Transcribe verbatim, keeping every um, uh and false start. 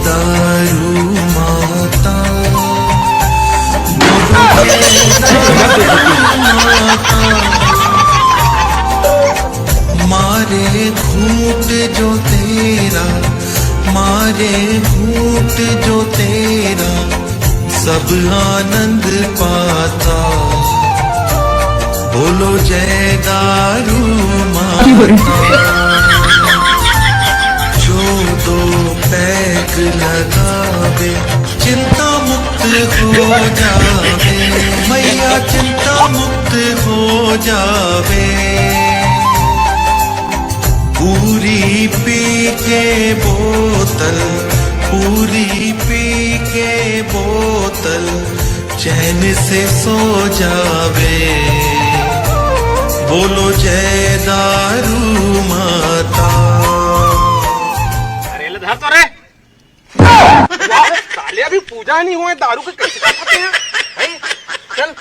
दारू माता, बोलो जय दारू माता। मारे घूंट जो तेरा, मारे घूंट जो तेरा, सब आनंद पाता। बोलो जय दारू माता। जो दो पैग लगावे, चिंता मुक्त हो जावे, मैया चिंता मुक्त हो जावे। पूरी पी के बोतल, पूरी पी के बोतल, चैन से सो जावे। बोलो जय दारू माता। अरे ले धर तो रे। वाह, साले अभी पूजा नहीं हुए, दारू के कैसे खाते हैं? हैं? चल।